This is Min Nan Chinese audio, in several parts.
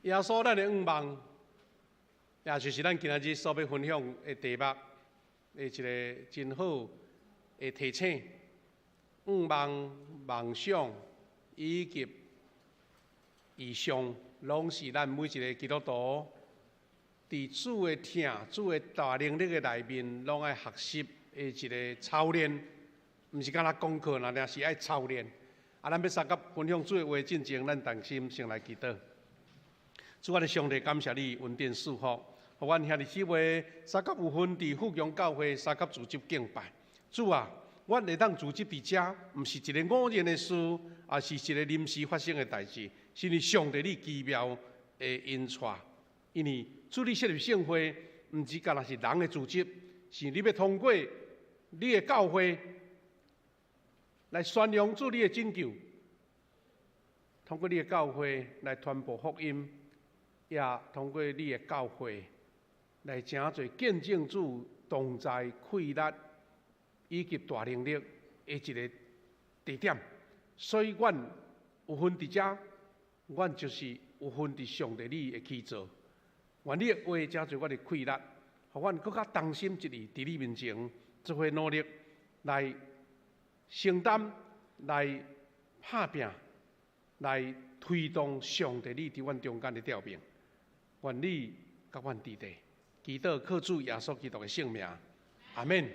耶穌咱的向望，也就是咱今仔日所欲分享的題目的一个真好的提醒。向望、夢想以及異象，攏是咱每一个基督徒佇主的疼、主的大能力的內面，攏愛學習的一个操練，毋是干焦功課，爾爾是愛操練。啊，咱欲相佮分享主的話進前，咱同心先來祈禱。主我的上帝，感謝你恩典賜福，予阮兄弟姊妹相佮有份佇富強教會相佮組織敬拜。主啊，阮會當組織佇遮，毋是一个偶然的事，也是一个臨時發生的代誌，是因為上帝你奇妙的引帶。因為主你設立聖會，毋是干焦是人的組織，是你欲通過你的教會來宣揚主你的拯救，通過你的教會來傳播福音，也通過你的教會來成做見證主同在氣力以及大能力的一个地點。所以，阮有份佇遮，阮就是有份佇上帝你的起造。願你的話成做阮的氣力，予阮閣較同心一意佇你面前做伙努力來承擔、來拍拚、來推動上帝你佇阮中間的調命。願你佮阮佇咧，祈禱靠主耶穌基督的聖名，阿們。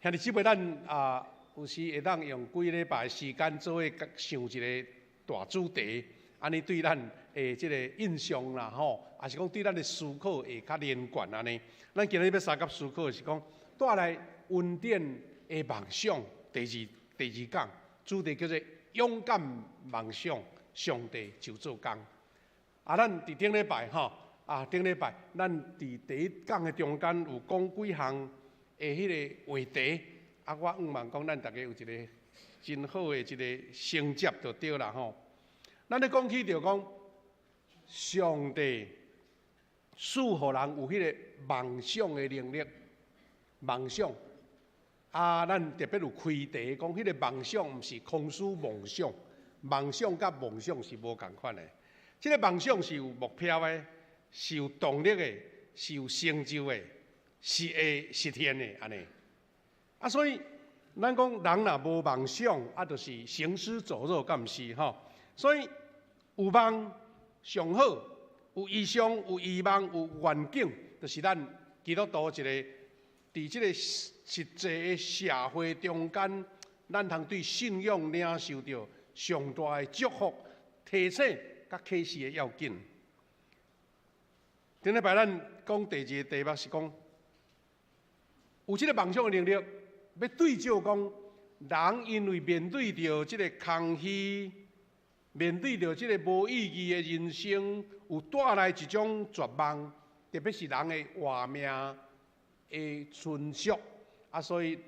兄弟姊妹，咱啊有時會當用幾禮拜時間做伙想一个大主題，按呢對咱的這个印象啦吼，抑是講對咱的思考會較連貫按呢。咱今日欲相佮思考的是講帶來恩典的夢想，第二講主題叫做勇敢夢想，上帝就做工。啊，咱佇頂禮拜吼，啊頂禮拜咱佇第一講的中間有講幾項的彼个話題，啊，我向望講咱逐家有一个真好的一个承接就對啦吼。咱咧講起著講，上帝賜予人有彼个夢想的能力，夢想。啊，咱特別有開題講，彼个夢想毋是空虛夢想，夢想佮夢想是無仝款的。這个夢想是有目標的，是有動力的，是有成就的，是會實現的按呢。啊，所以咱講人若無夢想，啊，就是行屍走肉，敢毋是吼？所以有夢上好，有異象、有異夢、有願景，就是咱基督徒一个佇這个實際的社會中間，咱通對信仰領受著上大的祝福、提醒佮啟示的要緊。頂禮拜咱講第二個題目是講，有這个夢想的能力，欲對照講，人因為面對著這个空虛，面對著這个無意義的人生，有帶來一種絕望，特別是人的活命的存續。啊，所以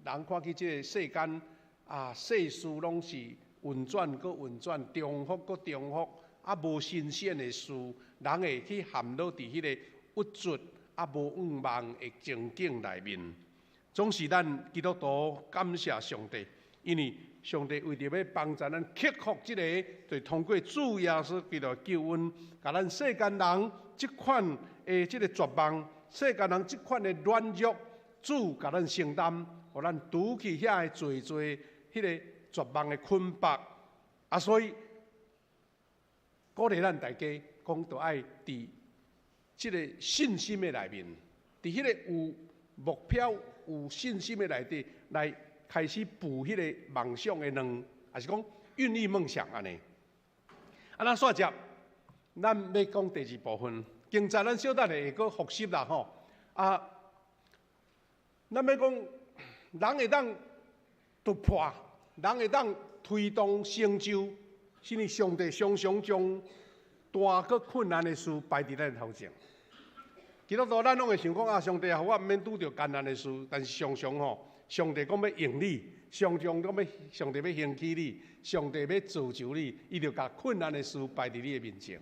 人看起這个世間啊，世事攏是運轉閣運轉，重複閣重複，啊，無新鮮的事，人會去陷落佇彼个鬱卒啊，無向望的情景內面。總是咱基督徒感謝上帝，因為上帝為著欲幫助咱克服這个，就通過主耶穌基督的救恩，共咱世間人這款的這个絕望，世間人這款的軟弱，主共咱承擔，予咱除去遐个濟濟彼个絕望的捆綁。啊，所以鼓勵咱大家講，著愛佇這个信心的內面，佇彼个有目標、有信心的內底，來開始孵彼個夢想的卵，抑是講孕育夢想按呢。啊，咱煞接，咱欲講第二部分。經節咱小等下會閣複習啦吼。啊，咱欲講人會當突破，人會當推動成就，是因為上帝常常將大閣困難的事擺佇咱頭前。基督徒咱攏會想講啊，上帝啊，予我毋免拄著艱難的事，但是常常吼，上帝講欲用你，常常講欲上帝欲興起你，上帝欲造就你，伊就共困難的事擺佇你的面前。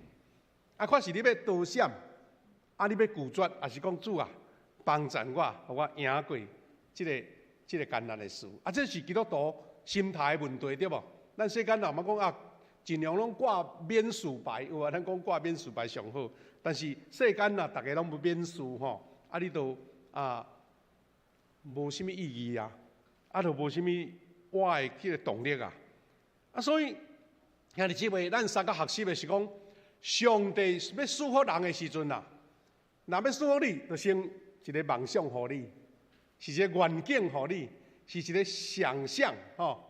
啊，看是你欲躲閃，啊，你欲拒絕，抑是講主啊，幫助我，予我贏過這个艱難的事。啊，這是基督徒心態的問題，對無？咱世間人嘛講啊，盡量攏掛免事牌，有啊，咱講掛免事牌上好。但是世間若逐个攏無免事吼，啊，你就啊無啥物意義啊，啊，就無啥物活的彼个動力啊。啊，所以兄弟姊妹，咱三個學習的是講，上帝欲賜福人的時陣啊，若欲賜福你，就先一个夢想予你，是一个願景予你，是一个想象吼。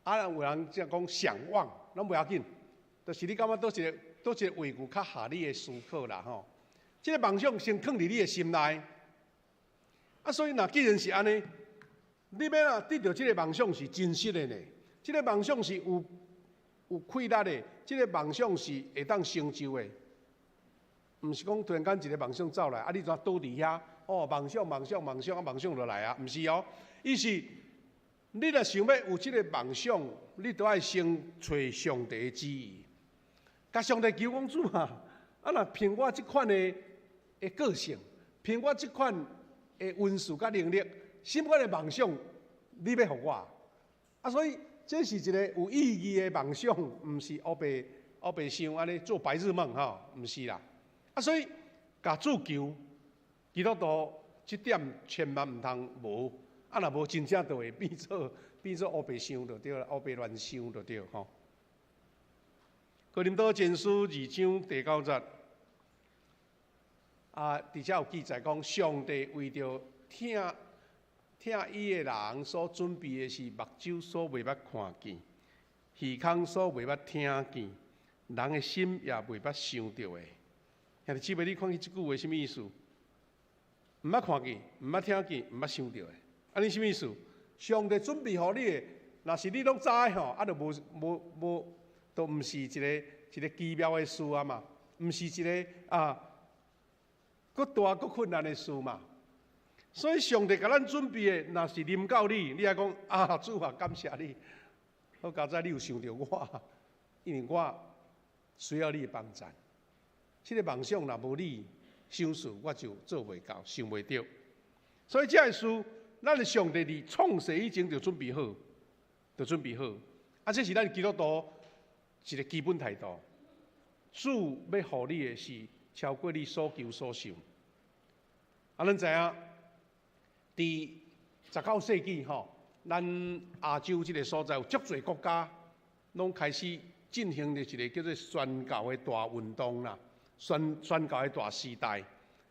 啊，有人則講想望，攏無要緊，就是你感覺佗一个佗一个話語較合你的思考啦吼。這个夢想先囥佇你的心內，啊，所以若既然是按呢，你欲若得著這个夢想是真實的呢？這个夢想是有氣力的，這个夢想是會當成就的，毋是講突然間一个夢想走來，啊，你怎倒佇遐？哦，夢想夢想夢想啊，夢想就來啊，毋是哦，伊是你若想欲有這个夢想，你都愛先揣上帝的旨意，共上帝求講主啊，啊若憑我這款的個性，憑我這款的恩賜佮能力，啥物款的夢想你欲予我？啊，所以這是一個有意義的夢想，毋是烏白烏白想按呢做白日夢吼，毋是啦。啊，所以共主求，基督徒這點千萬毋通無。啊，若無真正就會變做烏白想就對啦，烏白亂想就對吼。哥林多前書二章第九節，啊，佇遮有記載講，上帝為著疼疼伊的人所準備的是目睭所未捌看見，耳孔所未捌聽見，人的心也未捌想著的。兄弟姊妹，你看彼這句話啥物意思？毋捌看見，毋捌聽見，毋捌想著的。按呢啥物意思？上帝準備予你的，若是你攏知吼，啊，就無無無，都毋是一個一個奇妙的事啊嘛，毋是一個啊，閣大閣困難的事嘛。所以上帝共咱準備的，若是臨到你，你愛講啊，主啊，感謝你，好佳哉你有想著我，因為我需要你的幫助。這个夢想若無你賞賜，我就做袂到，想袂著。所以這个事，咱的上帝佇創世以前就準備好，就準備好。啊，這是咱基督徒一個基本態度。主欲予你的是超過你所求所想。啊，咱知影，佇19世紀吼，咱亞洲這个所在有足濟國家，攏開始進行著一個叫做宣教的大運動啦，宣教的大時代。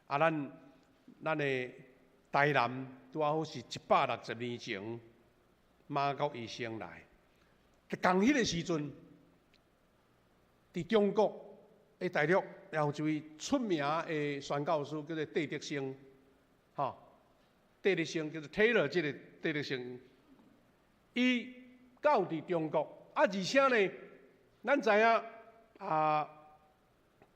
啊，咱的台南拄仔好是160年前馬國醫生來，仝彼个時陣，佇中國的大陸，也有一位出名的宣教師，叫做戴德生，吼，戴德生叫做 Taylor，這个戴德生，伊到佇中國，啊，而且呢，咱知影啊，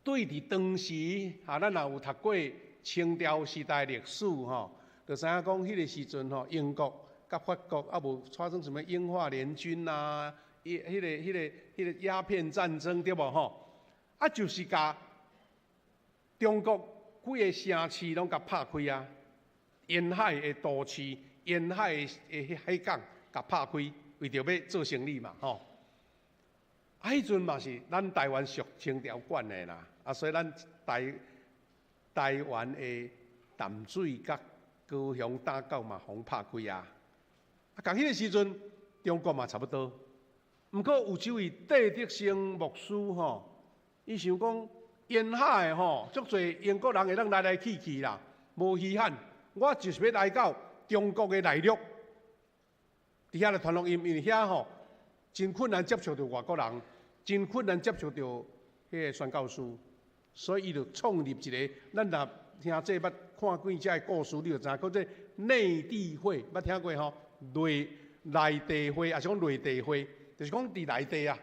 對佇當時啊，咱也有讀過清朝時代歷史吼，就知影講彼个時陣吼，英國佮法國啊無發生啥物英法聯軍啊，伊彼个鴉片戰爭對無吼？啊，就是共中國幾个城市攏共拍開啊，沿海的都市、沿海的海港共拍開，為著欲做生意嘛吼。啊，彼陣嘛是咱台灣屬清朝管的啦，啊，所以咱台灣的淡水佮高雄大港嘛，予拍開啊。啊，仝彼个時陣，中國嘛差不多。毋過有一位戴德生牧師吼，伊想講沿海的吼，足濟英國人會當來來去去啦，無稀罕。我就是欲來到中國的內陸，佇遐來傳福音，因為遐吼真困難接觸著外國人，真困難接觸著彼个宣教師，所以伊就創立一个，咱若聽這捌看過這个故事，你就知影叫做內地會，捌聽過吼？內地會，抑是講內地會，就是講佇內地啊，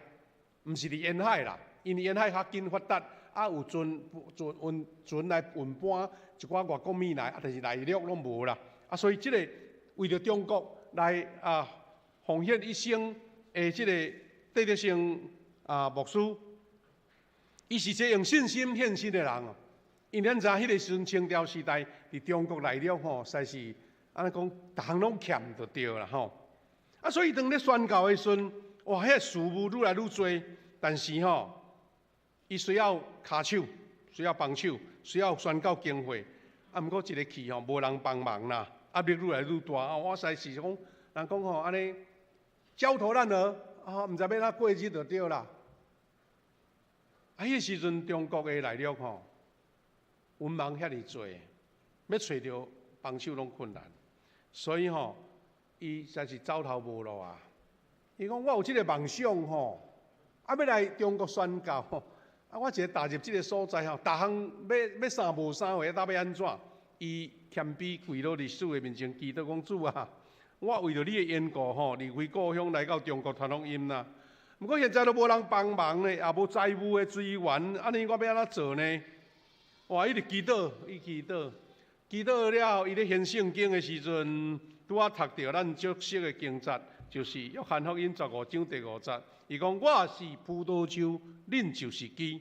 毋是佇沿海啦，因為沿海較緊發達，啊有船來運搬一寡外國物來，啊，但是內陸攏無啦，啊，所以這个為著中國來啊奉獻一生的這個戴德生啊牧師，伊是一個用信心獻身的人哦。因為咱知影彼个時陣清朝時代，佇中國內陸吼，實在是按呢講，逐項攏欠就對啦吼。啊，所以當咧宣教的時陣，哇，彼个事務愈來愈濟，但是吼，伊需要跤手，需要幫手，需要宣教經費。啊，毋過一个去吼，無人幫忙啦，壓力愈來愈大啊！我實在是講，人講吼，按呢焦頭爛額啊，毋知欲按怎過日就對啦。啊，彼个時陣中國的內陸吼，文盲遐爾濟，欲揣著幫手攏困難，所以吼，伊實在是走投無路啊！伊講我有這個夢想吼，啊，欲來中國宣教吼，啊，我一个踏入這个所在吼，逐項欲欲啥無啥貨，啊，欲按怎？伊謙卑跪落佇主的面前，祈禱講主啊，我為著你的緣故吼，離開故鄉來到中國傳福音啦。毋過現在都無人幫忙呢，也無財務的資源，按呢我欲按怎做呢？哇！伊就祈禱，伊祈禱，祈禱了後，伊咧研聖經的時陣，拄仔讀著咱足熟的經節，就是約翰福音15章第5節。伊講我是葡萄樹，恁就是枝。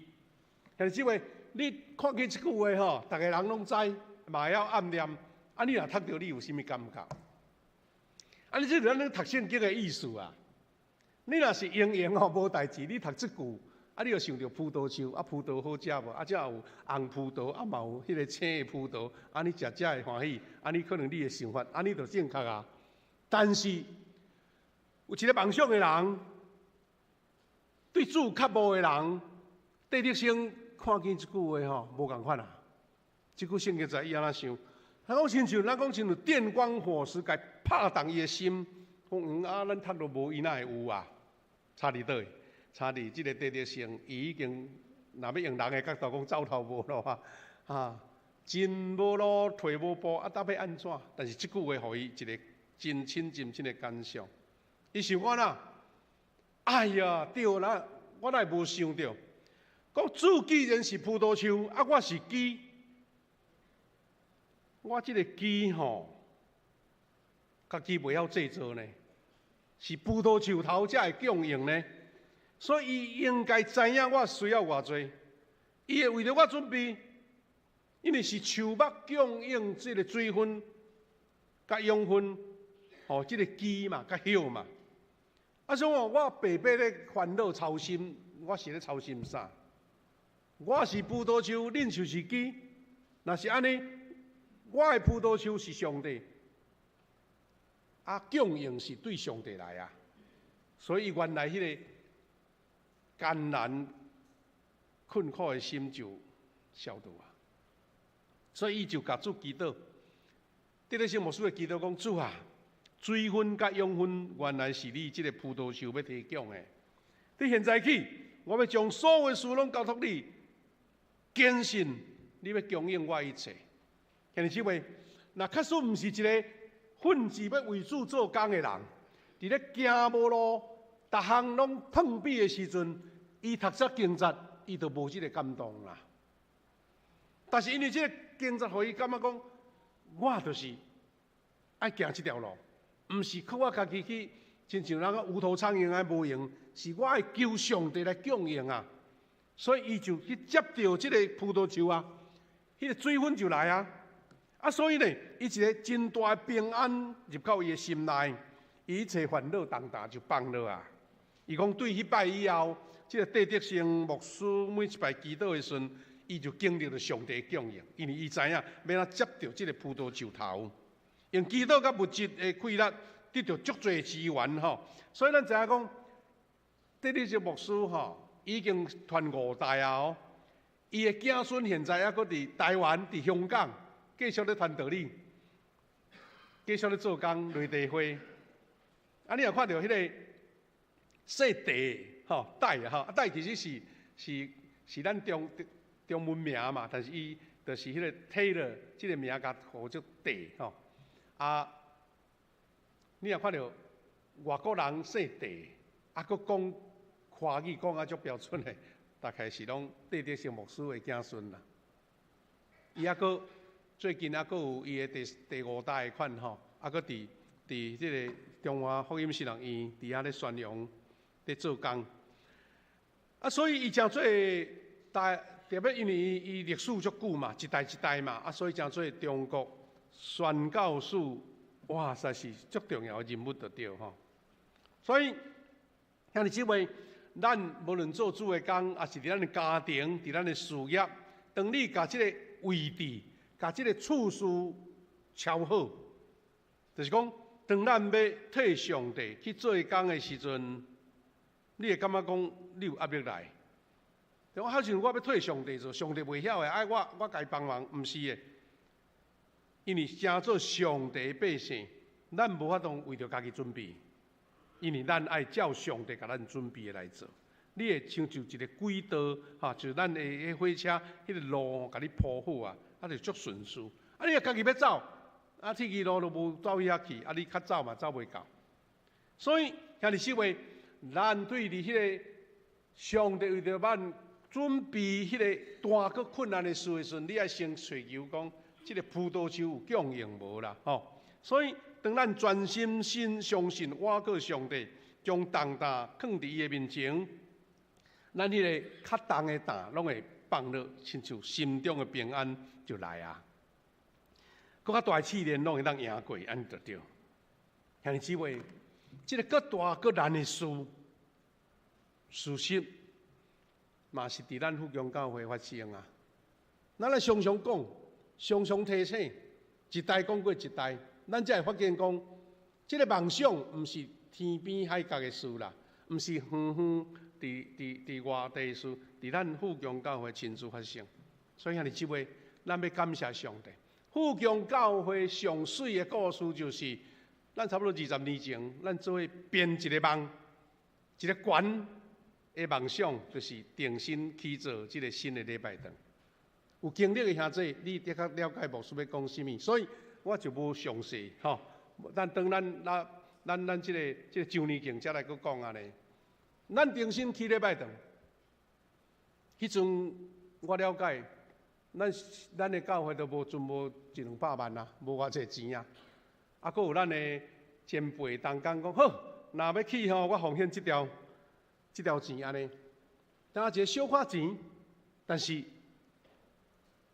但是這位，你看見這句話吼，逐个人攏知，嘛會曉暗念。啊，你若讀著，你有啥物感覺？啊，你這就是咱咧讀聖經的意思啊！你若是閒閒吼無代誌，你讀這句，啊，你就想著葡萄樹，啊，葡萄好食無？啊，才有紅葡萄，啊，嘛有彼个青的葡萄，啊，你食食會歡喜，啊，你可能你的想法，按呢就正確啊。但是有一个夢想的人，對主渴慕的人，戴德生看見這句話吼，無仝款啊！這句聖經在伊按怎想？他講親像，咱講親像電光火石，共拍動伊的心。講嗯啊，咱讀都無，伊哪會有啊？差佇佗？差佇這个戴德生，伊已經若欲用人的角度講，走投無路啊！啊，進無路，退無步，啊，到欲按怎？但是這句話予伊一个真深真深的感想。伊想講啦，哎呀，對啦，我哪會無想著？講主既然是葡萄樹，啊，我是枝，我這个枝吼，家己袂曉製造呢，是葡萄樹頭才會供應呢，所以伊應該知影我需要偌濟，伊會為著我準備，因為是樹木供應這个水分、佮養分，吼，這个枝嘛，佮葉嘛。啊，所以我白白咧煩惱操心，我是咧操心啥？我是葡萄樹，恁就是枝。若是按呢，我的葡萄樹是上帝，啊，供應是對上帝來啊。所以原來彼个艱難困苦的心就消除啊。所以伊就共主祈禱，戴德生牧師的祈禱講：主啊，水分佮養分原來是你這个葡萄樹欲提供的。佇現在起，我欲將所有事攏交託你，堅信你欲供應我一切。兄弟姊妹，若確實毋是一个奮志欲為主做工的人，佇咧行無路，逐項攏碰壁的時陣，伊讀這經節，伊就無這个感動啦。但是因為這个經節，予伊感覺講，我就是愛行這條路。毋是靠我家己去，親像那個無頭蒼蠅按呢無閒，是我愛求上帝來供應啊。所以伊就去接著這个葡萄樹啊，彼个水分就來啊。啊，所以呢，伊一个真大的平安入到伊的心內，伊一切煩惱重擔就放落啊。伊講對彼擺以後，這个戴德生牧師每一擺祈禱的時陣，伊就經歷著上帝的供應，因為伊知影欲按怎接著這个葡萄樹頭。用祈禱佮物質的氣力，得著足濟資源吼，所以咱知影講，戴德生牧師吼已經傳五代啊哦，伊的子孫現在猶閣佇台灣、佇香港繼續咧傳道理，繼續咧做工內地會。啊，你若看著彼个姓戴吼戴吼，啊戴其實是咱中文名嘛，但是伊就是彼个 Taylor 這个名共號做戴吼。啊！你若看著外國人姓戴，啊，閣講華語講啊足標準的，大概是攏戴德生牧師的子孫啦。伊猶閣最近猶閣有伊的第五代的款吼，啊，閣佇這个中華福音神學院佇遐咧宣揚，咧做工。啊，所以伊成做大，特別因為伊伊歷史足久嘛，一代一代嘛，啊，所以成做中國宣教士，哇，實是足重要的人物就對吼。所以兄弟姊妹，咱無論做主的工，抑是佇咱的家庭、佇咱的事業，當你共這个位置、共這个次序敲好，就是講，當咱欲替上帝去做工的時陣，你會感覺講你有壓力來。我好像我欲替上帝做，上帝袂曉的，愛我共伊幫忙，毋是的。因為成做上帝百姓，咱無法度為著家己準備，因為咱愛照上帝共咱準備的來做。你會親像一个軌道，哈，就咱的彼火車，彼个路共你鋪好啊，啊就足順序。啊，你若家己欲走，啊，鐵支路都無走遐去，啊，你較走嘛走袂到。所以，兄弟姊妹，咱對佇彼个上帝為著咱準備彼个大閣困難的事的時陣，你愛先揣求講，這个葡萄樹有供應無啦？吼！所以，當咱專心信相信倚靠上帝，將重擔囥佇伊的面前，咱彼个較重的擔攏會放落，親像心中的平安就來啊！閣較大的試煉攏會當贏過，按呢就對。兄弟姊妹，這个閣大閣難的事，事實嘛是佇咱富強教會發生啊！咱來常常講，常常提醒，一代講過一代，咱才會發現講，這个夢想毋是天邊海角的事啦，毋是遠遠佇外地的事，佇咱富強教會親自發生。所以兄弟姊妹，咱欲感謝上帝。富強教會上媠的故事就是，咱差不多20年前，咱做伙編一个夢，一个懸的夢想，就是重新起做這个新的禮拜堂。有經歷的兄弟，你的確了解牧師欲講啥物，所以我就無詳細吼。咱當咱咱咱咱這个周年慶才來閣講按呢。咱重新起禮拜堂，彼陣我了解，咱的教會都無陣無一兩百萬啊，無偌濟錢啊。啊，閣有咱的前輩同工講好，若欲起吼，我奉獻這條錢按呢。當一个小可錢，但是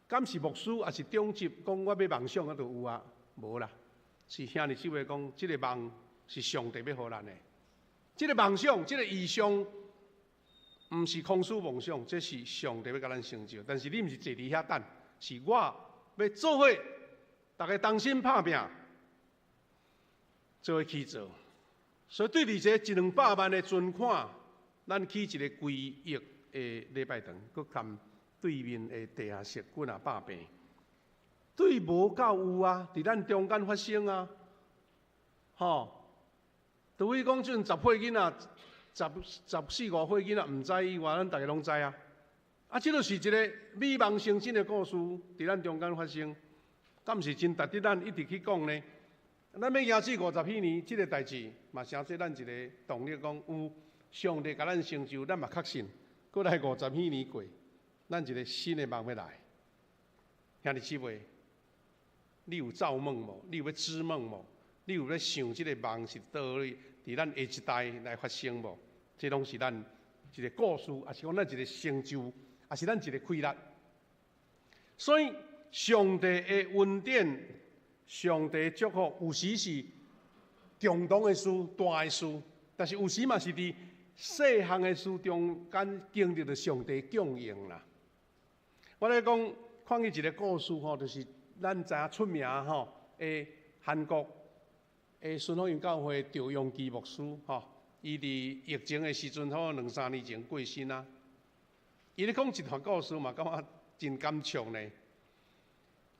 敢是牧師抑是長執講我欲夢想啊，就有啊？無啦，是兄弟姊妹講，這个夢是上帝欲予咱的。這个夢想，這个異象，毋是空虛夢想，這是上帝欲共咱成就。但是你毋是坐佇遐等，是我欲做伙，逐家同心拍拚，做伙去做。所以對佇這一兩百萬的存款，咱起一个幾億的禮拜堂，閣含對面的地下室幾若百坪，對無到有啊，佇咱中間發生啊，吼！除非講這陣10歲囡仔，十四五歲囡仔毋知以外，咱逐家攏知啊。啊，這就是一个美夢成真的故事，佇咱中間發生，敢毋是真值得咱一直去講呢？咱欲行至50幾年，這个代誌嘛，成做咱一个動力，講有上帝共咱成就，咱嘛確信，過來五十幾年過，咱一个新的夢欲來。兄弟姊妹，你有造夢無？你有欲織夢無？你有咧想這个夢是佗位佇咱下一代來發生無？這攏是咱一个故事，抑是講咱一个成就，抑是咱一个氣力。所以，上帝的恩典、上帝的祝福，有時是共同的事、大的事，但是有時嘛是佇細項的事中間經歷著上帝供應啦。我咧講，看見一个故事吼，就是咱知影出名吼的韓國的孫福音教會趙鏞基牧師吼，伊佇疫情的時陣，吼兩三年前過身啊。伊咧講一段故事嘛，感覺真感觸呢。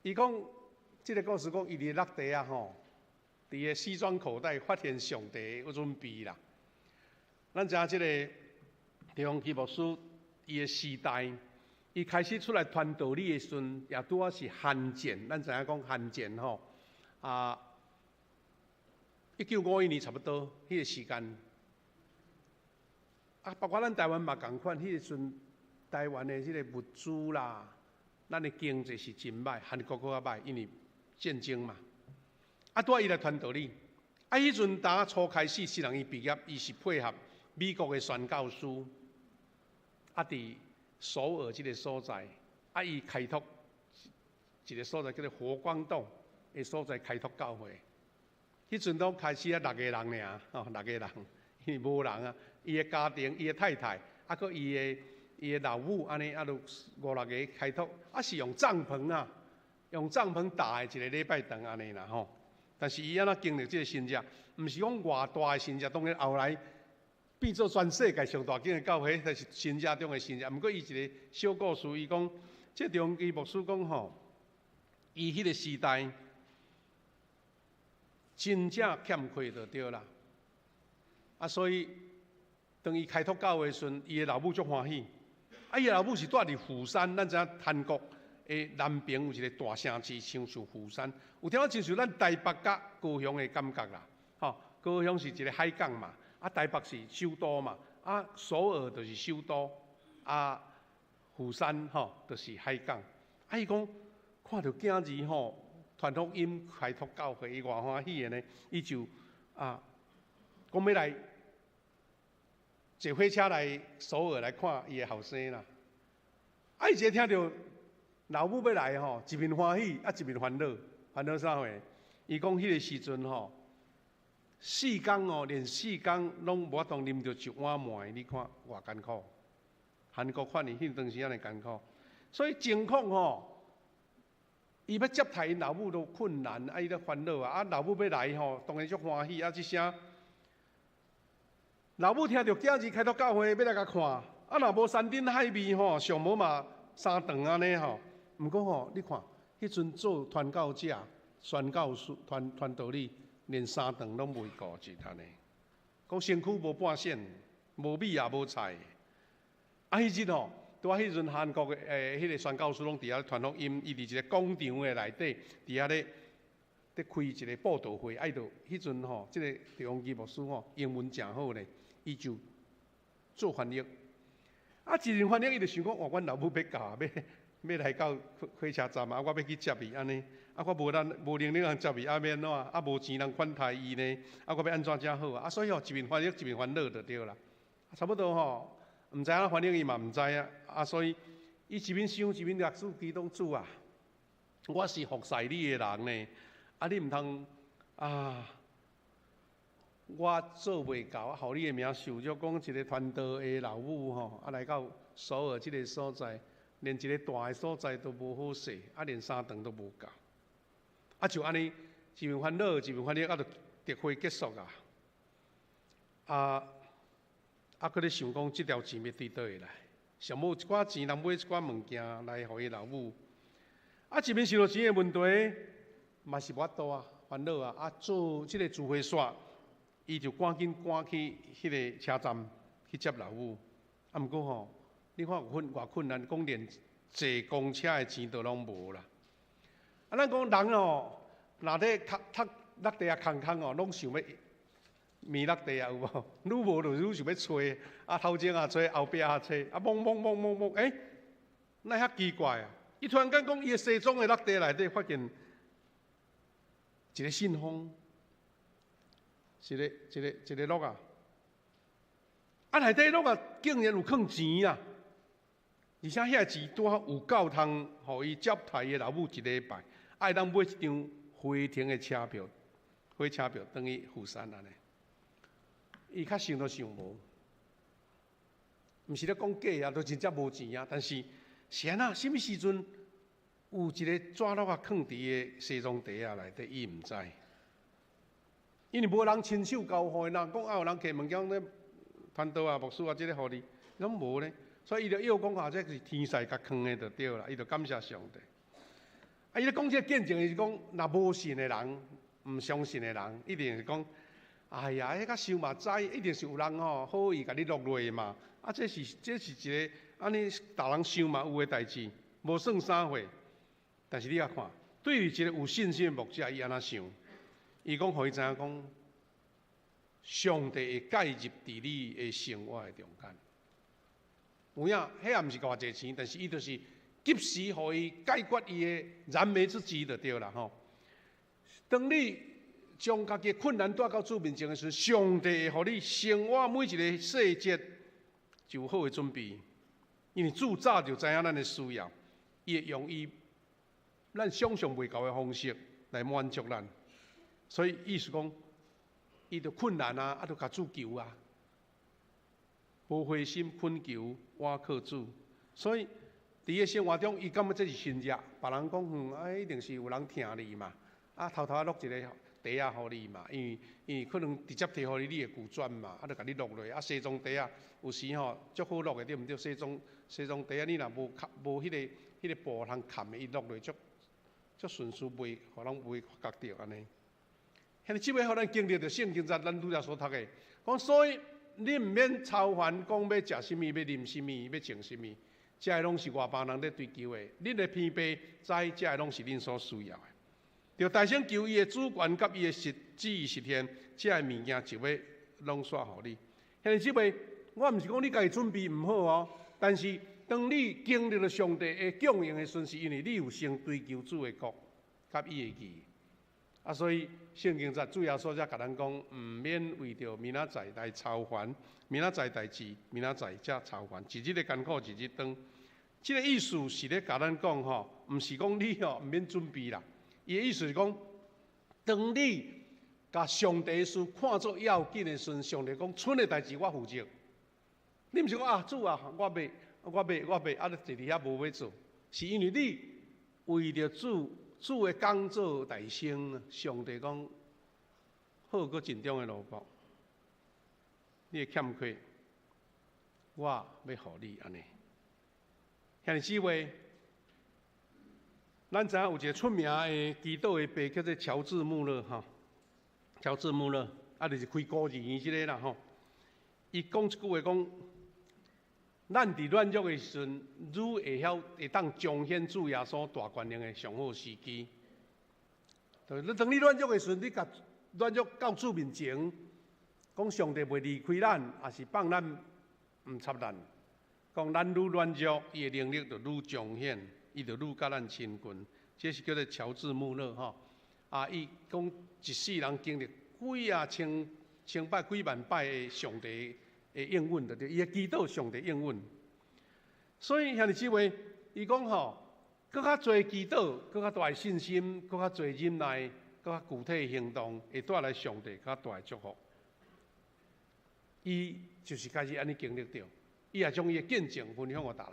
伊講這个故事講，伊佇落地啊吼，佇个西裝口袋發現上帝的準備啦。咱知影這個趙鏞基牧師，伊的時代，伊開始出來傳道理的時陣，也拄仔是韓戰。咱知影講韓戰吼，啊，1951年差不多彼个時間，啊，包括咱台灣嘛仝款，彼个時陣台灣的這个物資啦，咱的經濟是真歹，韓國閣較歹，因為戰爭嘛。啊，拄仔伊來傳道理，啊，彼陣當初開始，雖然伊畢業，伊是配合美國的宣教師，啊，佇首爾這个所在，啊，伊開拓一个所在叫做佛光洞的所在開拓教會。彼陣攏開始啊六個人爾，吼，六個人，因為無人啊，伊的家庭，伊的太太，啊，閣伊的老母，按呢啊，著五六个開拓，啊是用帳篷啊，用帳篷搭的一个禮拜堂按呢啦吼。但是伊按怎經歷這個神跡，毋是講偌大的神跡，當然後來變做全世界上大間的教會，彼是神跡中的神跡。毋過伊一個小故事，伊講，這張基牧師講吼，伊彼個時代真正欠缺就對啦。啊，所以當伊開拓教會時陣，伊的老母足歡喜。啊，伊的老母是住佇釜山，咱知影韓國的南邊有一個大城市，親像釜山，有點仔親像咱台北佮高雄的感覺啦。吼，高雄是一個海港嘛，啊，台北是首都嘛，啊，首爾就是首都，啊，釜山吼就是海港。啊，伊講看著囝兒吼傳福音開拓教會，伊偌歡喜的呢，伊就啊講欲來坐火車來首爾來看伊的後生啦。啊，伊一聽著老母欲來吼，一面歡喜，啊一面煩惱，煩惱啥貨？伊講彼個時陣吼，四工哦，連四工攏無法度啉著一碗糜，你看偌艱苦。韓國反而彼當時按呢艱苦，所以情況吼，伊欲接待𪜶老母都困難，啊伊咧煩惱啊，啊老母欲來吼，當然足歡喜啊，這聲老母聽著囝兒開拓教會，欲來共看，啊若無山珍海味吼，上無嘛三頓按呢吼。毋過吼，你看，彼陣做傳教者、宣教士、傳道理，連三頓攏袂顧及按呢。講身軀無半線，無米也無菜。啊，彼日吼，拄仔彼陣韓國的彼個宣教師攏佇遐傳福音，伊佇一個廣場的內底，佇遐咧咧開一個佈道會。啊，伊就彼陣吼，這個鄭宏基牧師吼，英文誠好咧，伊就做翻譯。啊，一陣翻譯，伊就想講，哇，阮老母欲到，欲來到火車站啊，我欲去接伊按呢，啊，我無人無能力通接伊，啊，欲按怎？啊，無錢通款待伊呢？啊，我欲按怎才好啊？啊，所以吼，一面翻譯一面煩惱就對啦。差不多吼，毋知影翻譯伊嘛毋知啊。啊，所以伊一面想一面共主祈禱，主啊，我是服侍你的人呢，啊，你毋通啊，我做袂到，啊，予你的名受辱，講一個傳道的老母吼，啊，來到首爾這個所在，連一個大的所在都無好勢，啊，連三頓都無夠，啊，就按呢，一面煩惱，一面煩惱，啊，就特會結束啊，啊，啊，閣咧想講這條錢欲對佗位來，上無一寡錢，通買一寡物件來予伊老母，啊，一面想著錢的問題，嘛是無法度啊，煩惱啊，啊，做這個聚會煞，伊就趕緊趕去彼個車站去接老母，啊，毋過吼，你看有困偌困難，講連坐公車的錢都攏無啦。啊，咱講人哦，若咧讀讀落地啊空空哦，攏想欲暝落地啊，有無？愈無就愈想欲揣，啊頭前也揣，後壁也揣，啊摸摸摸摸摸，欸，哪遐奇怪啊？伊突然間講，伊的西裝的落地內底發現一個信封，一個一個一個橐仔，啊內底橐仔竟然有囥錢啊！而且遐錢拄好有夠通予伊接待伊的老母一禮拜，會當買一張回程的車票，火車票轉去釜山按呢。伊較想都想無，毋是咧講假啊，都真正無錢啊。但是是按怎？啥物時陣有一個紙橐仔囥佇伊的西裝袋仔內底，伊毋知。因為無人親手交予伊，若講啊有人提物件咧，傳道啊、牧師啊，這个予你，攏無咧。所以伊就臆講啊，這是天使共囥的就對啦，伊就感謝上帝。啊，伊咧講這個見證，是講若無信的人，毋相信的人，一定是講，哎呀，彼較想嘛知，一定是有人吼好意共你落落嘛。啊，這是一個按呢，逐人想嘛有的代誌，無算啥貨。但是你仔看，對於一個有信心的牧者，伊按怎想？伊講，予伊知影講，上帝會介入佇你的生活的中間。有影，彼也毋是偌濟錢，但是伊就是及時予伊解決伊的燃眉之急就對啦吼。當你將家己的困難帶到主面前的時陣，上帝會予你生活每一個細節就有好的準備，因為主早就知影咱的需要，伊會用伊咱想象袂到的方式來滿足咱。所以意思講，伊著困難啊，啊，著共主求啊。無灰心懇求倚靠主。所以佇个生活中，伊感覺這是神跡，別人講，啊，一定是有人疼你嘛，啊，偷偷落一个袋仔予你嘛，因為可能直接提予你，你會拒絕嘛，啊，就共你落落，啊，西裝袋仔有時吼足好落的，對毋對？西裝袋仔你若無冚無彼個布通冚的，伊落落足足順勢袂，予人袂發覺著按呢。兄弟姊妹，予咱經歷著聖經節，咱拄才所讀的，講所以你毋免操煩，講欲食啥物，欲啉啥物，欲穿啥物，這个攏是外邦人咧追求的。恁的天父知，這个攏是恁所需要的。著大聲求伊的主權佮伊的實旨意實現，這个物件就欲攏煞予你。兄弟姊妹，我毋是講你家己準備毋好哦，但是當你經歷了上帝的供應的時陣，是因為你有先追求主的國佮伊的義。啊，所以聖經節主耶穌才共咱講，毋免為著明仔載來操煩，明仔載代誌，明仔載才操煩，一日的艱苦一日當。這个意思是咧共咱講吼，毋是講你吼毋免準備啦。伊的意思是講，當你共上帝的事看做要緊的時陣，上帝講，賰的代誌我負責。你毋是講啊，主啊，我袂，我袂，我袂，啊，你坐佇遐無欲做，是因為你為著主主的工作大先，上帝講好閣盡忠的奴僕，你的欠缺，我欲予你按呢。兄弟姊妹，咱知影有一個出名的祈禱的爸叫做喬治穆勒吼，喬治穆勒啊，就是開孤兒院這个啦吼。伊講一句話講，咱佇軟弱的時陣，愈會曉會當彰顯主耶穌大權能的上好時機。對，你當你軟弱的時陣，你共軟弱到主面前，講上帝袂離開咱，抑是放咱毋插咱。講咱愈軟弱，伊的能力就愈彰顯，伊就愈佮咱親近。這是叫做喬治穆勒吼。啊，伊講一世人經歷幾仔千千擺幾萬擺的上帝的應允，就對，伊的祈禱上帝應允。所以兄弟姊妹，伊講吼，閣較濟祈禱，閣較大的信心，閣較濟忍耐，閣較具體的行動，會帶來上帝較大的祝福。伊就是開始按呢經歷著，伊也將伊的見證分享予逐人。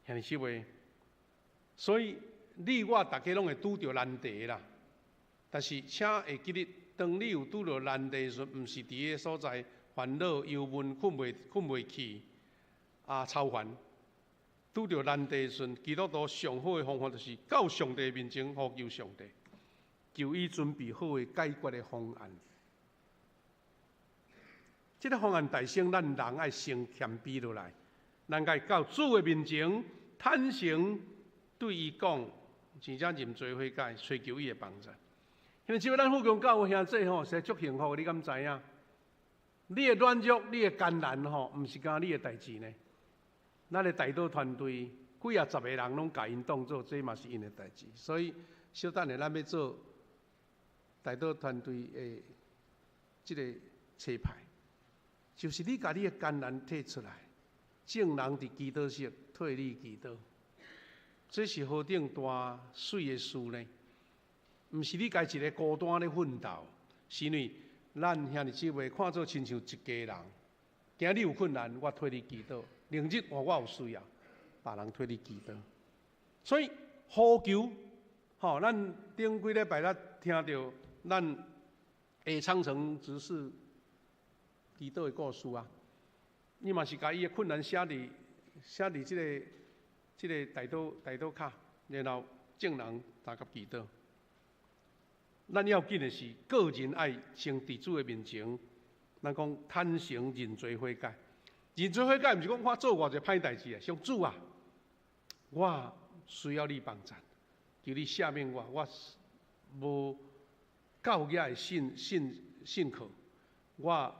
兄弟姊妹，所以你我逐家攏會拄著難題啦。但是請會記得，當你有拄著難題時，毋是佇彼个所在煩惱、憂悶、睏袂去啊，操煩。拄著難題時，基督徒上好的方法就是到上帝面前呼求上帝，求伊準備好的解決的方案。這个方案代先，咱人愛先謙卑落來，咱該到主的面前坦誠對伊講，真正認罪悔改，尋求伊的幫助。因為只要咱富強教會兄弟吼，實在足幸福，你敢知影？你的軟弱，你的艱難吼，毋是干焦你的代誌呢。咱的代禱團隊幾仔十个人攏共𪜶當做，這嘛是𪜶的代誌。所以小等下咱欲做代禱團隊的這个冊牌，就是你共你的艱難提出來，眾人佇祈禱室替你祈禱，這是何等大媠的事呢？毋是你家一个孤單咧奮鬥，是因為咱兄弟姊妹看做親像一家人。今日有困難，我替你祈禱；明日我有需要，別人替你祈禱。所以呼求，吼，咱頂幾禮拜咱聽著咱下倉城執事祈禱的故事啊，伊嘛是共伊的困難寫佇這個代禱卡，然後眾人相佮祈禱。咱要緊的是個人愛先佇主的面前，咱講坦誠認罪悔改。認罪悔改毋是講我做偌濟歹代誌啊，上主啊，我需要你幫助，求你赦免我，我無夠額的信靠，我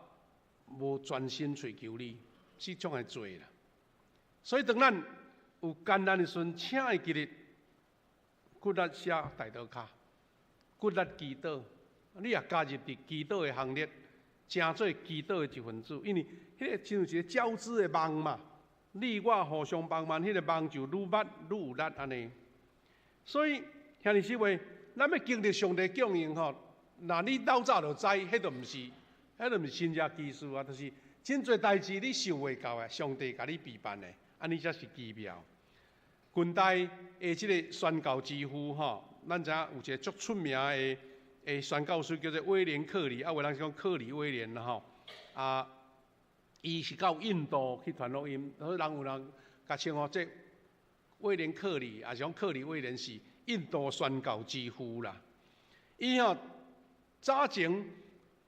無專心揣求你，這種的罪啦。所以當咱有艱難的時陣，請會記得骨力寫代禱卡，骨力祈禱，你也加入佇祈禱的行列，成做祈禱的一份子。因為彼个親像一个交織的網嘛，你我互相幫忙，彼个網就愈密愈有力按呢。所以兄弟姊妹，咱欲經歷上帝供應吼，若你老早就知，彼就毋是神跡奇事啊，就是真濟代誌你想袂到的，上帝共你備辦的，按呢才是奇妙。近代的這个宣教之父吼，咱知影有一个足出名的宣教師叫做威廉克里，啊，有人是講克里威廉啦吼，啊，伊是到印度去傳福音，所以人有人共稱呼這威廉克里，抑是講克里威廉是印度宣教之父啦。伊吼早前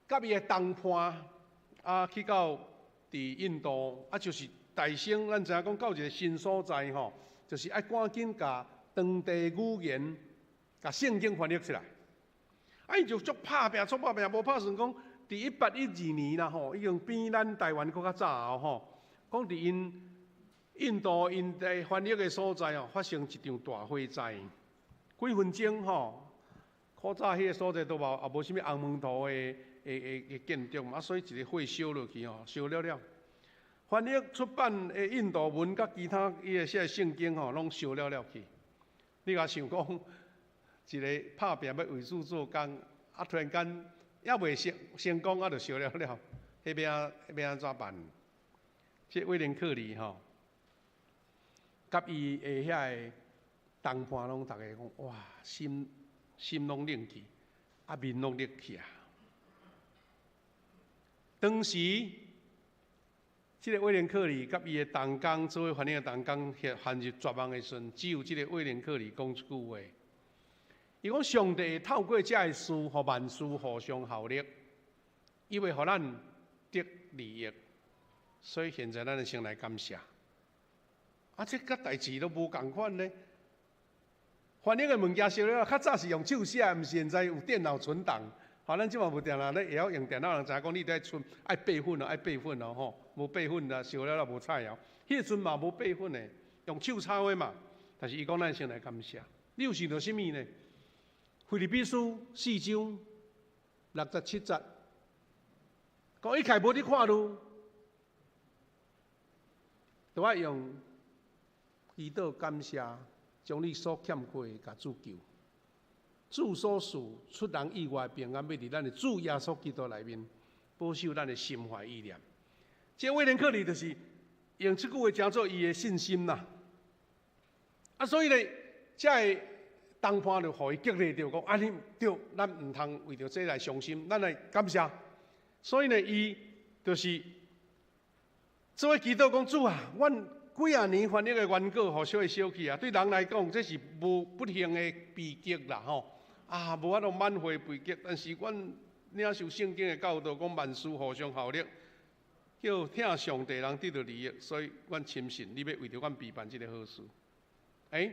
佮伊的同伴啊去到佇印度，啊就是代先，咱知影講到一个新所在吼，就是愛趕緊共當地語言、共聖經翻譯出來。啊，伊就足拍拚，足拍拚，無拍算講，佇1812年啦吼，已經比咱台灣閣較早吼。講佇𪜶印度𪜶佇翻譯的所在哦，發生一場大火災，幾分鐘吼，古早彼个所在都無也無啥物紅毛塗的建築嘛，啊，所以一个火燒落去吼，燒了了。翻譯出版的印度文佮其他伊的寫的聖經吼，攏燒了了去。你若想講，一个拍拚欲為主做工，啊，突然間猶未成成功，啊，就燒了了，彼欲按欲按怎辦？這威廉克里吼，佮伊的遐个同伴攏逐个講，哇，心心攏冷去，啊面攏綠去啊。當時，這个威廉克里佮伊的同工做伙翻譯的同工，陷入絕望的時陣，只有這个威廉克里講一句話。伊講上帝會透過這个事，予萬事互相效力，伊會予咱得利益。所以現在咱先來感謝。啊，這佮代誌都無仝款呢。翻譯的物件燒了，較早是用手寫，毋是現在有電腦存檔。吼，咱這馬無定啦，你會曉用電腦人知影講，你得愛存愛備份哦，愛備份哦，吼，無備份啊，燒了了無彩哦。彼個陣嘛無備份的，用手抄的嘛。但是伊講咱先來感謝。你有想著啥物呢？腓立比書四章六節七節，講一切無佇看慮，都愛用祈禱感謝，將你所欠缺的共主求。主所賜出人意外平安，欲佇咱的主耶穌基督內面保守咱的心懷意念。這威廉克里就是用這句話成做伊的信心啦。啊，所以咧，這个同伴就予伊激勵著，講按呢對，咱毋通為著這來傷心，咱來感謝。所以呢，伊就是做伙祈禱講主啊，阮幾仔年翻譯的原稿，予小燒去啊。對人來講，這是無不幸的悲劇啦，吼！啊，無法度挽回悲劇，但是阮領受聖經的教導，講萬事互相效力，叫疼上帝人得著利益，所以阮深信你欲為著阮備辦這个好事。欸，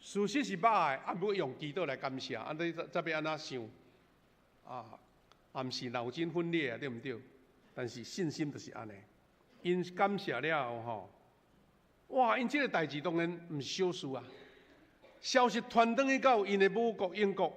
事實是歹的，啊，毋過用祈禱來感謝，啊，你才欲按怎想？啊，也毋是腦筋分裂啊，對毋對？但是信心就是按呢，𪜶感謝了後吼，哇，𪜶這个代誌當然毋是小事啊。消息傳轉去到𪜶的母國英國，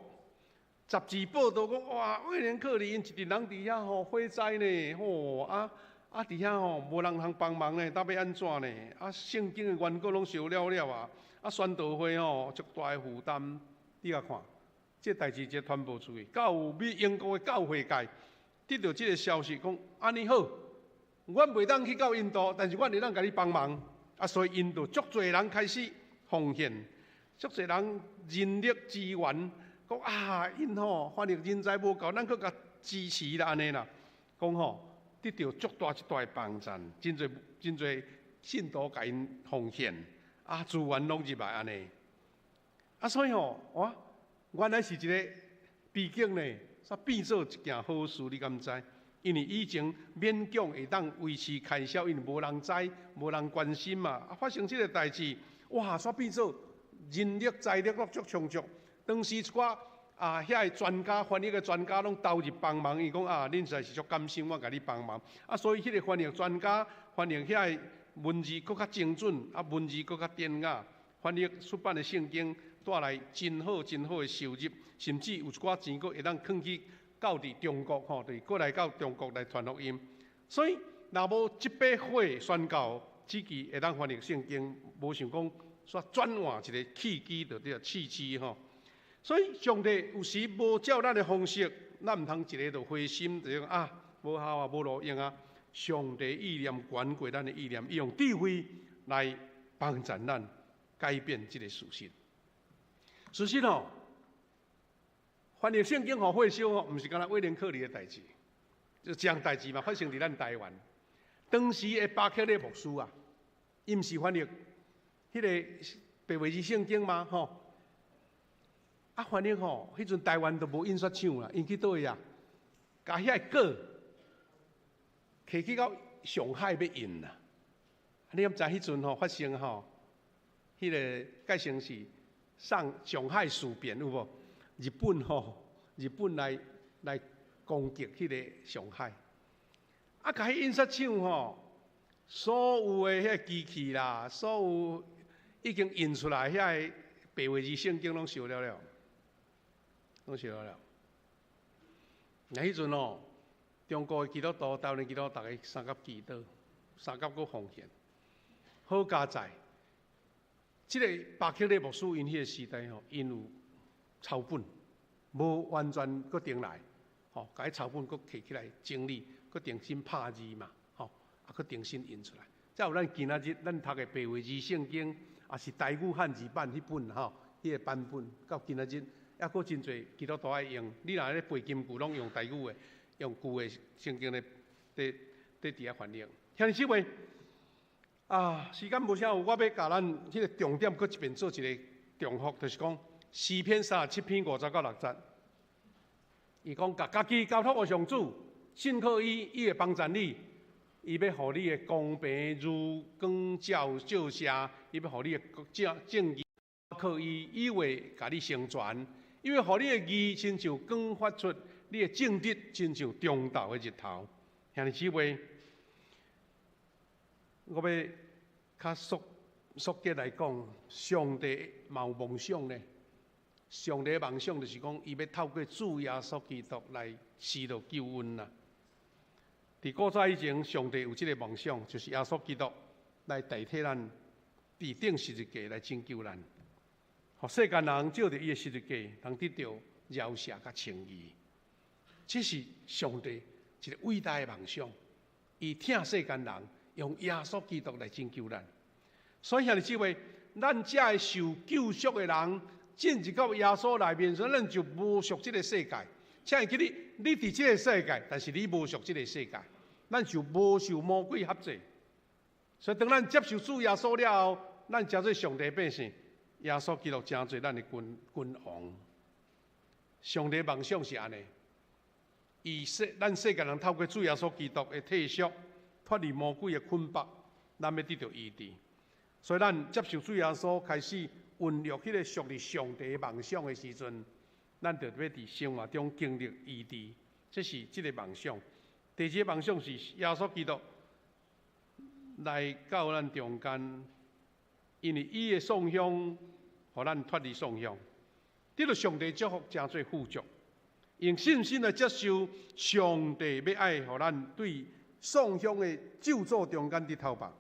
雜誌報導講，哇，威廉克里𪜶一群人佇遐吼火災呢，吼啊啊佇遐吼無人通幫忙呢，到欲按怎呢？啊，聖經的原稿攏燒了了啊！啊，宣道會吼足大的負擔，你共看，這代誌一傳播出去，到美英國的教會界得著這个消息，講按呢好，阮袂當去到印度，但是阮會當共你幫忙。啊，所以𪜶就足濟人開始奉獻。足濟人人力資源，講啊，𪜶吼翻譯人才無夠，咱閣共支持啦，按呢啦，講吼得著足大一大的幫贊，真濟真濟信徒共𪜶奉獻，啊資源攏入來按呢，啊所以吼，哇，原來是一个悲劇呢，煞變做一件好事，你敢知？因為以前勉強會當維持開銷，因為無人知，無人關心嘛。啊，發生這个代誌，哇，煞變做人力財力攏足充足。當時一寡啊，遐个專家翻譯的專家攏投入幫忙，伊講啊，恁實在是足甘心，我共你幫忙。啊，所以彼个翻譯專家翻譯遐个文字閣較精準，啊，文字閣較典雅，翻譯出版的聖經帶來真好真好的收入，甚至有一寡錢閣會當囥去到佇中國吼，就是過來到中國來傳福音。所以若無這把火宣教，只期會當翻譯聖經，無想講煞轉換一个契機，就對，契機吼。所以上帝有時無照咱的方式，咱毋通一个就灰心，就講啊，無效啊，無路用啊。上帝意念懸過咱的意念，伊用智慧來幫助咱改變這个事實。事實吼，翻譯聖經予火燒吼，毋是干焦威廉克里的代誌，就這項代誌嘛，發生佇咱台灣。當時的巴克禮牧師啊，伊毋是翻譯彼个白話字聖經嗎？吼，啊翻譯吼，彼陣台灣都無印刷廠啦，𪜶去佗位啊？共遐个稿提去到上海欲印啦。你敢知彼陣吼發生吼，彼个改成是上海事變有無？日本吼，日本來攻擊彼个上海，啊，共彼印刷廠吼，所有的彼个機器啦，所有已經印出來遐个白話字聖經攏燒了了，攏燒了了。那彼陣吼，中國的基督徒、台灣的基督徒，逐家相佮祈禱，相佮閣奉獻。好佳哉，這个巴克禮牧師𪜶彼个時代吼，𪜶有抄本，無完全閣重來，吼，共彼抄本閣提起來整理，閣重新拍字嘛，吼，啊，閣重新印出來。才有咱今仔日咱讀的白話字聖經，也是台語漢字版彼本吼，彼个版本到今仔日，抑閣真濟基督徒愛用。你若咧背金句，攏用台語的，用舊的聖經咧，佇佇佇遐翻譯。兄弟姊妹，啊，時間無啥有，我欲共咱彼个重點閣一遍做一个重複，就是講詩篇37篇50到6節。伊講，共家己交託予上主，信靠伊，伊會幫助你，伊欲予你的公平如光照照射，伊欲予你的正正義靠伊，伊會共你成全，伊會予你的義親像光發出，你的正直親像中晝的日頭。兄弟姊妹，我欲較速速結來講，上帝嘛有夢想呢。上帝的夢想就是講，伊欲透過主耶穌基督來施落救恩啦。佇古早以前，上帝有這个夢想，就是耶穌基督來代替咱，佇釘十字架來拯救咱，予世間人藉著伊的十字架，通得著饒赦佮稱義。這是上帝一个偉大的夢想，伊疼世間人，用耶穌基督來拯救咱。所以兄弟姊妹，咱這个受救贖的人，進入到耶穌內面，所以咱就無屬這个世界。請會記得，你佇這个世界，但是你無屬這个世界，咱就無受魔鬼轄制。所以當咱接受主耶穌了後，咱成做上帝百姓，耶穌基督成做咱的君君王。上帝夢想是按呢，伊世咱世間人透過主耶穌基督的退贖，脫離魔鬼的捆綁，咱欲得著醫治。所以咱接受主耶穌，開始孕育彼个屬於上帝夢想的時陣，咱就欲佇生活中經歷醫治。這是這个夢想。第二个夢想是耶穌基督來到咱中間，因為伊的創傷，予咱脫離創傷，得著上帝祝福，成做富足。用信心來接受上帝欲愛予咱對創傷的咒詛中間得透白，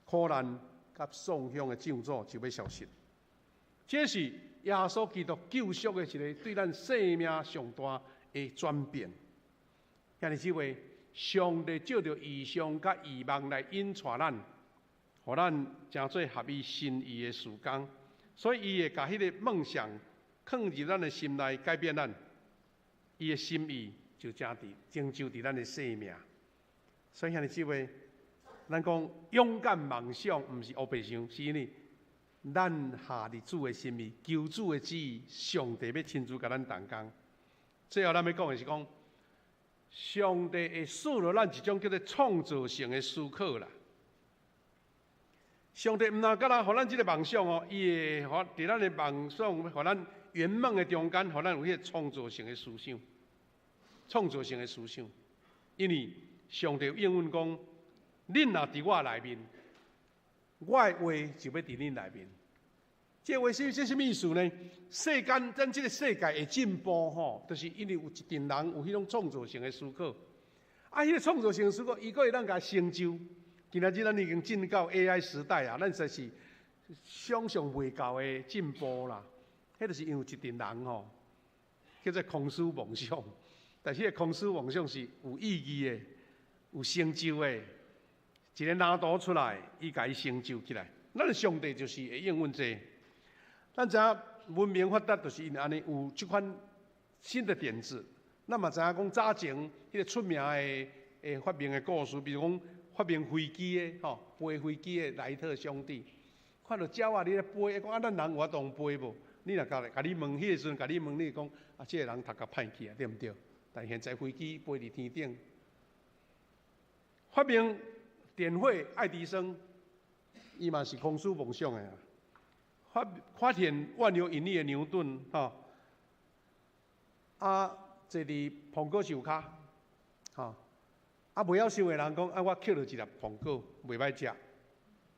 苦難佮創傷的咒詛就欲消失。這是耶穌基督救贖的一个對咱生命上大的轉變。兄弟姊妹，上帝藉著異象佮異夢來引帶咱，予咱成做合伊心意的事工。所以伊會共彼个夢想囥佇咱的心內，改變咱。伊的心意就成佇成就佇咱的生命。所以兄弟姊妹，咱講勇敢夢想，毋是烏白想，是因為咱下佇主的心意，求主的旨意，上帝欲親自共咱同工。最後，咱欲講的是講，上帝會賜予咱一種叫做創造性的思考啦。上帝毋但干焦予咱這个夢想哦，伊會予佇咱的夢想，予咱圓夢的中間，予咱有彼个創造性的思想。創造性的思想，因為上帝應允講：恁若佇我內面，我的話就欲佇恁內面。這話是這啥物意思呢？世間咱這个世界會進步吼，就是因為有一陣人有彼種創造性的思考。啊，彼个創造性的思考，伊閣會當共成就。今仔日咱已經進到 AI 時代啊，咱實是想象袂到的進步啦。彼就是因為一陣人吼，叫做空思夢想。但是彼个空思夢想是有意義的，有成就的，一个藍圖出來，伊共伊成就起來。咱的上帝就是會應允這個。咱知影文明發達，就是因為按呢有這款新的點子。咱嘛知影講早前彼個出名的的發明的故事，比如講發明飛機的吼，飛飛機的萊特兄弟，看著鳥仔佇咧飛，講啊，咱人有法度飛無？你若共共你問彼個時陣，共你問你講啊，這個人讀甲歹去啊，對毋對？但現在飛機飛佇天頂，發明電火愛迪生，伊嘛是空思夢想的啊。發發現萬有引力的牛頓，吼，啊，坐佇蘋果樹跤，吼，啊，袂曉想的人講，啊，我抾著一粒蘋果，袂歹食。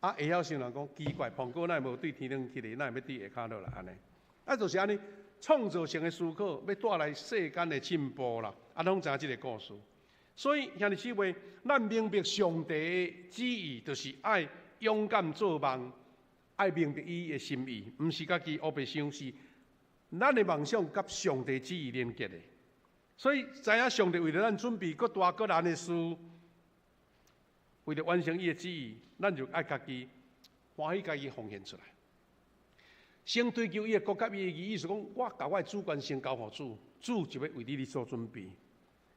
啊，會曉想人講，奇怪，蘋果哪會無對天頂去咧，哪會欲對下跤落來按呢？啊，就是按呢，創造性的思考，欲帶來世間的進步啦。啊，攏知影這个故事。所以兄弟姊妹，咱明白上帝的旨意，就是愛勇敢做夢，愛明白伊的心意，毋是家己烏白想，是咱的夢想佮上帝旨意連結的。所以知影上帝為著咱準備閣大閣難的事，為著完成伊的旨意，咱就愛家己歡喜家己奉獻出來。先追求伊的國佮伊的義，意思講，我共我的主權先交予主，主就欲為你做準備。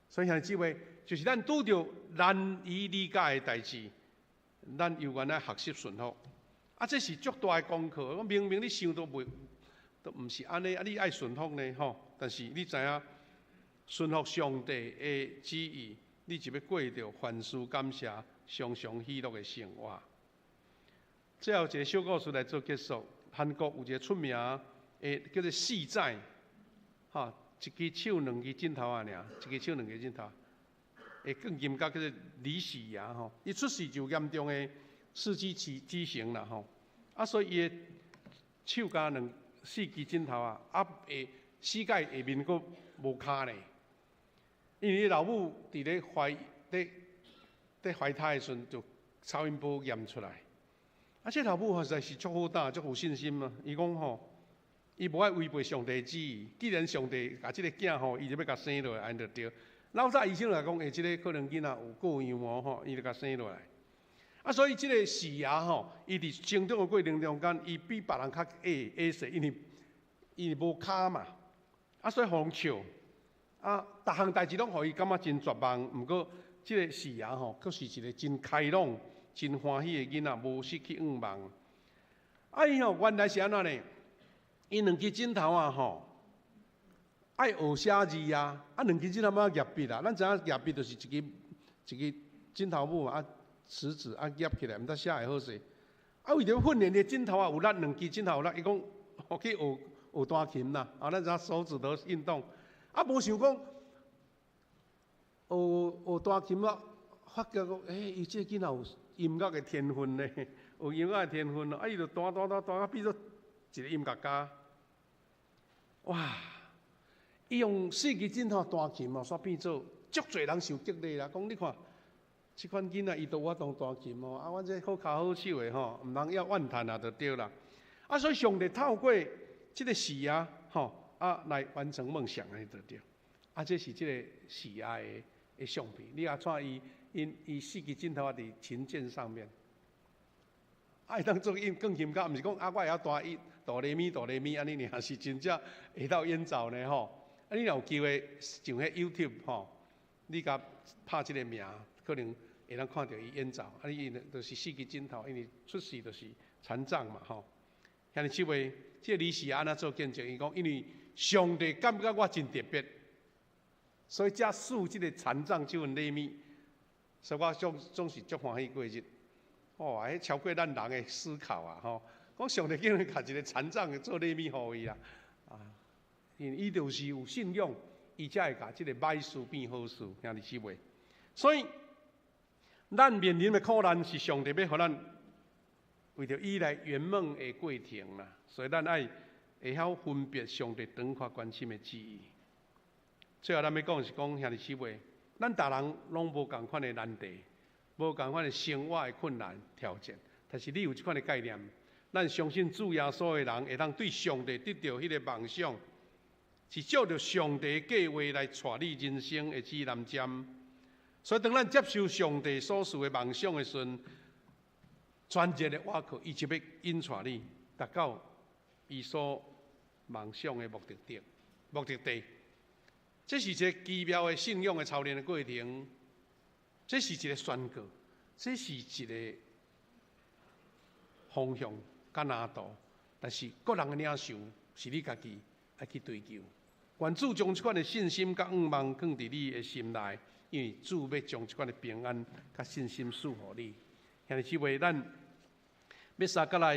所以兄弟姊妹，就是咱拄著難以理解的代誌，咱猶原愛學習順服。啊，這是足大的功課。我明明你想都袂，都毋是按呢，啊，你愛順服呢，吼。但是你知影，順服上帝的旨意，你就欲過著凡事感謝、常常喜樂的生活。最後一個小故事來做結束。韓國有一個出名的叫做四仔，吼，一支手兩支指頭仔爾，一支手兩支指頭。會鋼琴家叫做李喜雅吼，伊出世就嚴重的四肢畸形啦吼，啊，所以伊的手共兩四支指頭啊，啊，下膝蓋下面閣無跤呢。因為伊老母佇咧懷咧咧懷胎的時陣，就超音波驗出來。啊，這老母實在是足好膽，足有信心啊！伊講吼，伊無愛違背上帝旨意，既然上帝共這个囝吼，伊就欲共生落來，按呢就對。老早醫生來講，欸，這个可能囡仔有過樣哦，吼，伊就共生落來。啊，所以這个四仔吼，伊佇成長的過程中間，伊比別人較矮矮細，因為伊無跤嘛。啊，所以予人笑。啊，逐項代誌攏予伊感覺真絕望。毋過，這个四仔吼，閣是一個真開朗、真歡喜的囡仔，無失去向望。啊，伊吼原來是按怎呢？伊兩支指頭啊吼，愛學寫字啊，啊兩支指頭欲按舉筆啊。咱知影舉筆就是一支一支指頭拇啊，食指啊夾起來，毋知寫會好勢。啊，為著訓練的指頭啊有力，兩支指頭有力，伊講去學學彈琴啦。啊，咱知影手指頭運動，啊，無想講學學彈琴啊，發覺講，欸，伊這個囡仔有音樂的天分呢，有音樂的天分咯。啊，伊就彈彈彈彈啊，變做一個音樂家。哇！伊用四支指頭彈琴哦，煞變做足濟人受激勵啦。講你看，這款囡仔伊都有法度彈琴哦。啊，阮這好跤好手的吼，毋通要怨嘆啊，就對啦。啊，所以上帝透過這個四仔吼啊來完成夢想的就對。啊，這是這個四仔的的相片。你也看伊，因伊四支指頭佇琴鍵上面。啊，會當做音鋼琴家，毋是講啊，我會曉彈一哆來咪哆來咪按呢爾，是真正會當演奏呢吼。啊，你若有機會上彼 YouTube 吼，你共拍這个名，可能會當看著伊演奏。啊，伊就是四支指頭，因為出世就是殘障嘛吼。兄弟姊妹，這個李氏按怎做見證？伊講，因為上帝感覺我真特別，所以才賜這個殘障這份禮物，所以我總總是足歡喜過日。哦，彼超過咱人的思考啊！吼，講上帝竟然共一個殘障的做禮物予伊啊！啊，因為伊就是有信仰，伊才會共這個歹事變好事，兄弟姊妹。所以，咱面臨的苦難是上帝欲予咱為著伊來圓夢的過程啦。所以咱愛會曉分別上帝長闊關心的旨意。最後，咱欲講是講兄弟姊妹，咱逐人攏無仝款的難題，無仝款的生活的困難挑戰，但是你有這款的概念，咱相信主耶穌的人會當對上帝得著彼个夢想，是照著上帝計劃來帶你人生的指南針。所以當咱接受上帝所賜的夢想的時陣，全然的倚靠，伊就欲引帶你達到伊所夢想的目的地。目的地，這是一个奇妙的信仰的操練的過程。這是一个宣告，這是一个方向佮藍圖。但是個人的領受是你家己愛去追求。願主將這款的信心佮向望放佇你的心內，因為主欲將這款的平安佮信心賜予你。兄弟姊妹，咱欲相佮來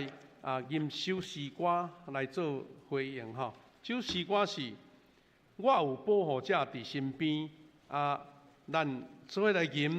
吟首詩歌來做回應吼。這首詩歌是我有保護者佇身邊啊，咱做伙來吟。